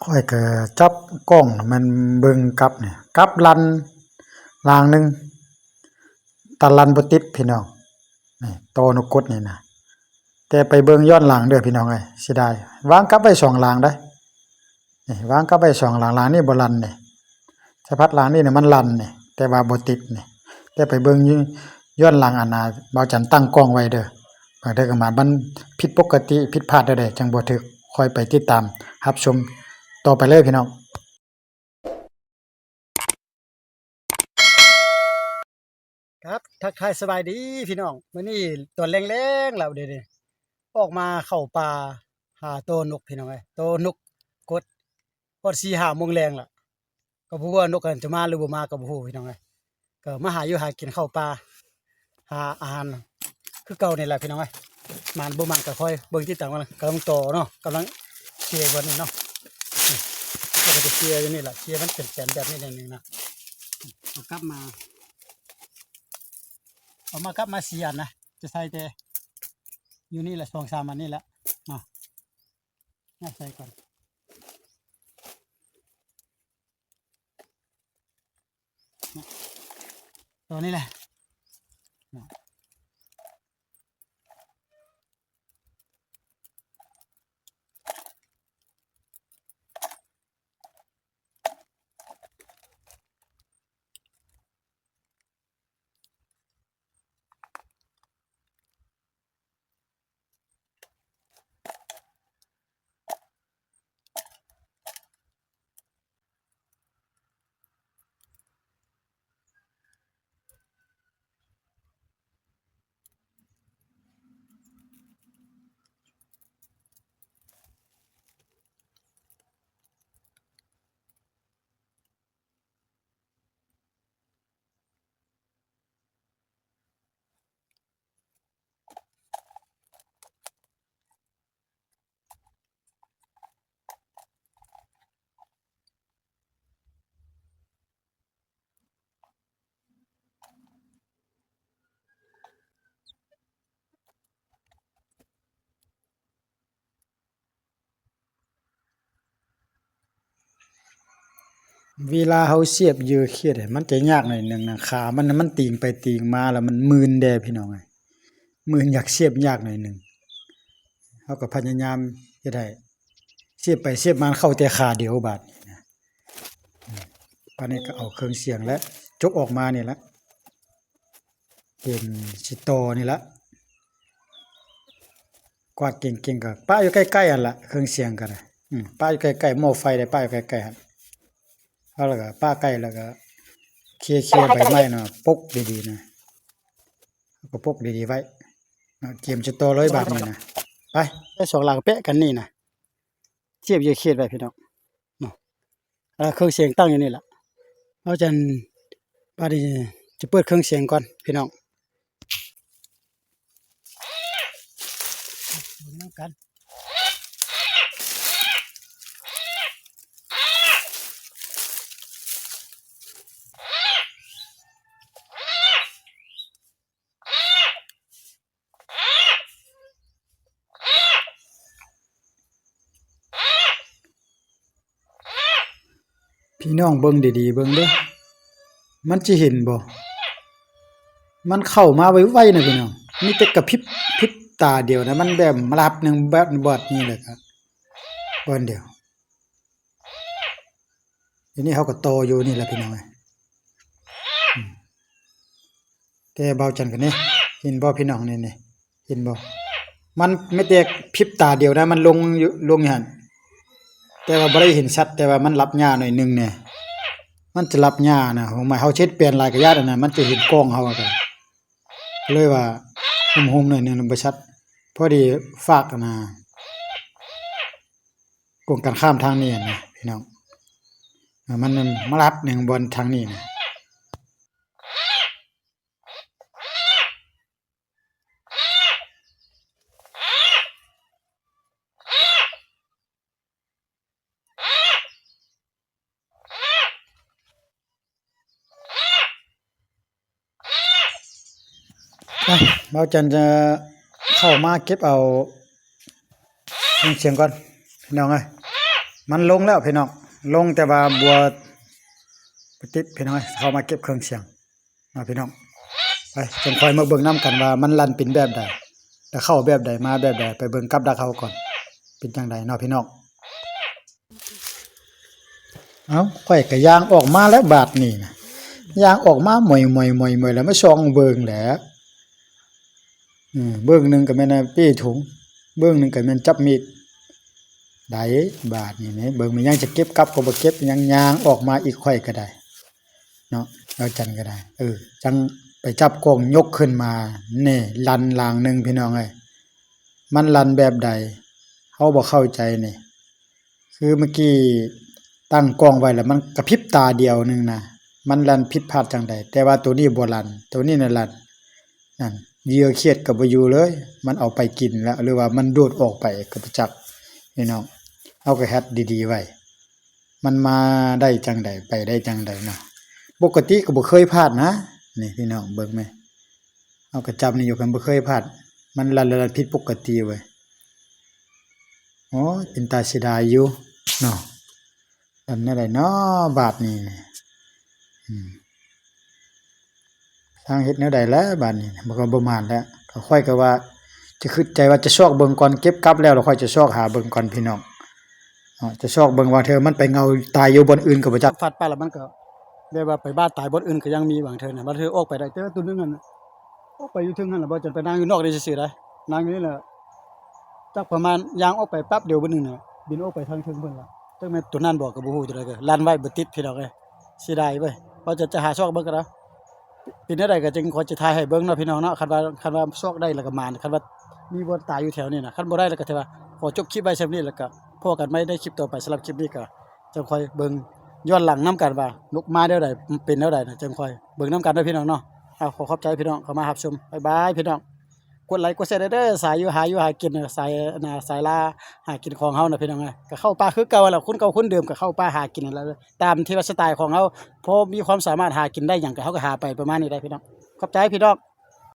ຂ້ອຍກໍຈັບກ້ອງແມ່ນເບິ່ງກັບນີ້ ກັບລັນລາງໜຶ່ງ ຕາລັນບໍ່ຕິດພີ່ນ້ອງ. ນີ້ ຕໍ່ນົກກົດນີ້ນະ ແຕ່ໄປເບິ່ງຍ້ອນຫຼັງເດີພີ່ນ້ອງເອີຍ ເສຍດາຍ. ວາງກັບໄວ້ສອງລາງໄດ໋ ນີ້ ວາງກັບໄວ້ສອງລາງ ລາງນີ້ບໍ່ລັນນີ້ ສະພັດລາງນີ້ນະມັນລັນນີ້ ແຕ່ວ່າບໍ່ຕິດນີ້. ແຕ່ໄປເບິ່ງຍ້ອນຫຼັງ ອັນນ່າ ບ່າວຈັນຕັ້ງກ້ອງໄວ້ເດີ ບາງເທື່ອກໍມາ ມັນຜິດປົກກະຕິ ຜິດພາດແນວໃດຈັ່ງບໍ່ຖືກ ຄ່ອຍໄປຕິດຕາມຮັບຊົມຕໍ່ໄປເລີຍພີ່ນ້ອງ. ຄັບ ທັກທາຍສະບາຍດີພີ່ນ້ອງ ມື້ນີ້ຕອນແລງໆແລ້ວເດ ອອກມາເຂົ້າປ່າຫາໂຕນົກພີ່ນ້ອງເອີຍ ໂຕນົກກົດ ຮອດສີ່ຫ້າໂມງແລງລະ ກໍບໍ່ຮູ້ວ່ານົກຫັ້ນຈະມາຫຼືບໍ່ມາກໍບໍ່ຮູ້ພີ່ນ້ອງເອີຍ. ກໍມາຫາຢູ່ຫາກິນເຂົ້າປ່າ ຫາອາຫານຄືເກົ່ານີ້ແຫຼະພີ່ນ້ອງເອີຍ. ໝານບໍ່ໝານກໍຄອຍເບິ່ງຕິດຕາມກັນ. ກຳລັງຕໍ່ເນາະ ກຳລັງເຊຍບ່ອນນີ້ເນາະ ນີ້ ເຮົາກໍຈະເຊຍຢູ່ນີ້ລະ ເຊຍມັນເປັນແປນແບບນີ້ໜ້ອຍໜຶ່ງນະ. ເອົາກັບມາ ເອົາມາກັບມາສີ່ອັນນະ ຈະໃສ່ແຕ່ຢູ່ນີ້ລະ ສອງສາມອັນນີ້ລະເນາະ ມາໃສ່ກ່ອນ. ຕົວນີ້ແຫຼະ. ເວລາເຮົາສຽບເຫຍື່ອຂຽດ ມັນຈະຍາກໜ້ອຍໜຶ່ງນະ ຂາມັນ ມັນຕີງໄປຕີງມາ ແລ້ວມັນມື່ນແດ່ພີ່ນ້ອງເອີຍ ມື່ນຢາກສຽບຍາກໜ້ອຍໜຶ່ງ. ເຮົາກໍພະຍາຍາມເຮັດໃຫ້ ສຽບໄປສຽບມາເຂົ້າແຕ່ຂາດຽວບາດນີ້ນະ. ບາດນີ້ກໍເອົາເຄື່ອງສຽງແລະຈົກອອກມານີ້ລະ ເກມຊິຕໍ່ນີ້ລະ. ກວາດເກັ່ງໆ ກໍປະຢູ່ໃກ້ໆຫັ້ນລະ ເຄື່ອງສຽງກໍໄດ້ ອືມ ປະຢູ່ໃກ້ໆ ໝໍ້ໄຟໄດ້ປະຢູ່ໃກ້ໆຫັ້ນ. ເອົາ ແລ້ວກໍປະໃກ້ ແລ້ວກໍເຄຍໆໃບໄມ້ນະ ປົກດີໆນະ ແລ້ວກໍປົກດີໆໄວ້ນະ. ເກມຈະຕໍ່ເລີຍບາດນີ້ນະ ໄປ ໄປສອງຫຼັງແປະກັນນີ້ນະ ສຽບເຫຍື່ອຂຽດໄວ້ພີ່ນ້ອງເນາະ. ເອົາ ເຄື່ອງສຽງຕັ້ງຢູ່ນີ້ລະ ເຮົາຈັ່ງ ບາດນີ້ຈະເປີດເຄື່ອງສຽງກ່ອນພີ່ນ້ອງ ເບິ່ງນຳກັນ. ພີ່ນ້ອງເບິ່ງດີໆເບິ່ງເດີ ມັນຈະເຫັນບໍ່? ມັນເຂົ້າມາໄວໆນະພີ່ນ້ອງ ມີແຕ່ກະພິບ ພິບຕາດຽວນະ ມັນແບບມາລັບໜຶ່ງແບບບອດນີ້ແຫຼະ ກະບ່ອນດຽວ. ດຽວນີ້ເຮົາກໍຕໍ່ຢູ່ນີ້ແຫຼະພີ່ນ້ອງເອີຍ ອືມ ແຕ່ບ່າວຈັນກໍນີ້ ເຫັນບໍ່ພີ່ນ້ອງ ນີ້ ນີ້ ເຫັນບໍ່? ມັນມີແຕ່ພິບຕາດຽວນະ ມັນລົງຢູ່ ລົງຢູ່ຫັ້ນ ແຕ່ວ່າບໍ່ໄດ້ເຫັນຊັດ ແຕ່ວ່າມັນລັບຫຍ້າໜ້ອຍໜຶ່ງແດ່ ມັນຈະລັບຫຍ້ານະ. ໂຮງໄມ້ເຮົາເຮັດແປນຫຼາຍກະຢ້ານອັນນັ້ນ ມັນຈະເຫັນກ້ອງເຮົາ ກໍເລີຍວ່າໂຮມໆໜ້ອຍໜຶ່ງ ບໍ່ຊັດ. ພໍດີຟາກອັນນະ ກົງກັນຂ້າມທາງນີ້ຫັ້ນນະພີ່ນ້ອງ ມັນມາລັບໜຶ່ງບ່ອນທາງນີ້ນະ. ໄປ ບ່າວຈັນຈະເຂົ້າມາເກັບເອົາເຄື່ອງສຽງກ່ອນ ພີ່ນ້ອງເອີຍ. ມັນລົງແລ້ວພີ່ນ້ອງ ລົງແຕ່ວ່າບົວບໍ່ຕິດພີ່ນ້ອງເອີຍ. ເຂົ້າມາເກັບເຄື່ອງສຽງເນາະພີ່ນ້ອງ. ໄປ ຈັ່ງຄ່ອຍມາເບິ່ງນຳກັນວ່າມັນລັນເປັນແບບໃດ ແລ້ວເຂົ້າແບບໃດ ມາແບບໃດ ໄປເບິ່ງກັບດັກເຮົາກ່ອນ ເປັນຈັ່ງໃດເນາະພີ່ນ້ອງ. ເອົ້າ ຂ້ອຍກໍຍ່າງອອກມາແລ້ວບາດນີ້ນະ ຍ່າງອອກມາໝ້ອຍໆໆໆ ແລ້ວມາສ່ອງເບິ່ງແຫຼະ. ອືມ ເບິ່ງໜຶ່ງກໍແມ່ນເປ້ຖົງ ເບິ່ງໜຶ່ງກໍແມ່ນຈັບມີດ ໄດ້ບາດນີ້ແມ່ນ ເບິ່ງແມ່ນຍັງຈະເກັບກັບກໍບໍ່ເກັບ ຍັງຍ່າງອອກມາອີກ ຂ້ອຍກໍໄດ້ເນາະ ລາວຈັນກໍໄດ້. ເອີ ຈັ່ງໄປຈັບກ້ອງຍົກຂຶ້ນມາ ແນ່ ລັນລາງໜຶ່ງພີ່ນ້ອງເອີຍ. ມັນລັນແບບໃດ ເຮົາບໍ່ເຂົ້າໃຈນີ້. ຄືເມື່ອກີ້ຕັ້ງກ້ອງໄວ້ແລ້ວມັນກະພິບຕາດຽວໜຶ່ງນະ ມັນລັນຜິດພາດຈັ່ງໃດ ແຕ່ວ່າໂຕນີ້ບໍ່ລັນ ໂຕນີ້ນະລັນ. ນັ້ນ ເຫຍື່ອຂຽດກໍບໍ່ຢູ່ເລີຍ ມັນເອົາໄປກິນແລ້ວ ຫຼືວ່າມັນໂດດອອກໄປກໍບໍ່ຈັກພີ່ນ້ອງ. ເຮົາກໍເຮັດດີໆໄວ້ ມັນມາໄດ້ຈັ່ງໃດ ໄປໄດ້ຈັ່ງໃດເນາະ. ປົກກະຕິກໍບໍ່ເຄີຍພາດນະ ນີ້ພີ່ນ້ອງເບິ່ງແມ ເຮົາກໍຈັບນີ້ຢູ່ ກໍບໍ່ເຄີຍພາດ ມັນລັນ ລັນຜິດປົກກະຕິເວີຍ. ໂອ້ຍ ເປັນຕາເສຍດາຍຢູ່ເນາະ. ເຮັດແນວໃດເນາະບາດນີ້ ອືມ ທາງເຮັດແນວໃດແລ້ວບາດນີ້ ມັນກໍບໍ່ໝານແລ້ວ. ຂ້ອຍກໍວ່າຈະຄິດໃຈວ່າຈະຊອກເບິ່ງກ່ອນ ເກັບກັບແລ້ວ ແລ້ວຂ້ອຍຈະຊອກຫາເບິ່ງກ່ອນພີ່ນ້ອງເນາະ. ຈະຊອກເບິ່ງວ່າເທື່ອມັນໄປເຫງົາຕາຍຢູ່ບ່ອນອື່ນກໍບໍ່ຈັກ ຟາດປາດແລ້ວມັນກໍ ແບບວ່າໄປບາດຕາຍບ່ອນອື່ນກໍຍັງມີ ບາງເທື່ອນະ ບາງເທື່ອອອກໄປໄດ້ ແຕ່ວ່າໂຕໜຶ່ງຫັ້ນອອກໄປຢູ່ເທິງຫັ້ນລະ ບໍ່ຈັນໄປນັ່ງຢູ່ນອກນີ້ຊື່ໆໄດ໋ ນັ່ງຢູ່ນີ້ລະ ຈັກປະມານຍ່າງອອກໄປແປັບດຽວ ບາດໜຶ່ງນະ ບິນອອກໄປທາງເທິງເພິ່ນລະ ຈັກແມ່ນໂຕນັ້ນບໍ່ກໍບໍ່ຮູ້ ໂຕໃດກໍລັນໄວ້ບໍ່ຕິດພີ່ນ້ອງເອີຍ. ເສຍດາຍເວີຍ ວ່າຈະ ຈະຫາຊອກເບິ່ງກໍໄດ້ ເປັນແນວໃດກໍຈຶ່ງຄ່ອຍຈະຖ່າຍໃຫ້ເບິ່ງເນາະພີ່ນ້ອງເນາະ. ຄັນວ່າ ຄັນວ່າຊອກໄດ້ລະກໍໝານ ຄັນວ່າມີບ່ອນຕາຍຢູ່ແຖວນີ້ນະ ຄັນບໍ່ໄດ້ລະກໍຖືວ່າຂໍຈົບຄລິບໄວ້ສ່ຳນີ້ ລະກໍພໍ້ກັນໃໝ່ໃນຄລິບຕໍ່ໄປ. ສຳລັບຄລິບນີ້ກໍ ຈັ່ງຄ່ອຍເບິ່ງຍ້ອນຫຼັງນຳກັນວ່ານົກມາແນວໃດ ເປັນແນວໃດນະ ຈັ່ງຄ່ອຍເບິ່ງນຳກັນເດີພີ່ນ້ອງເນາະ. ເອົາ ຂໍຂອບໃຈພີ່ນ້ອງເຂົ້າມາຮັບຊົມ ບາຍບາຍພີ່ນ້ອງ. ກົດໄລກົດແຊແດ່ເດີ ສາຍຢູ່ຫາຢູ່ຫາກິນ ສາຍ ສາຍລ່າຫາກິນຂອງເຮົານະພີ່ນ້ອງເອີຍ. ກໍເຂົ້າປ່າຄືເກົ່າຫັ້ນລະ ຄົນເກົ່າຄົນເດີມ ກໍເຂົ້າປ່າຫາກິນຫັ້ນລະ ຕາມທີ່ວ່າສະໄຕຂອງເຮົາ ພໍມີຄວາມສາມາດຫາກິນໄດ້ຫຍັງ ກໍເຮົາກໍຫາໄປປະມານນີ້ໄດ໋ພີ່ນ້ອງ. ຂອບໃຈພີ່ນ້ອງ.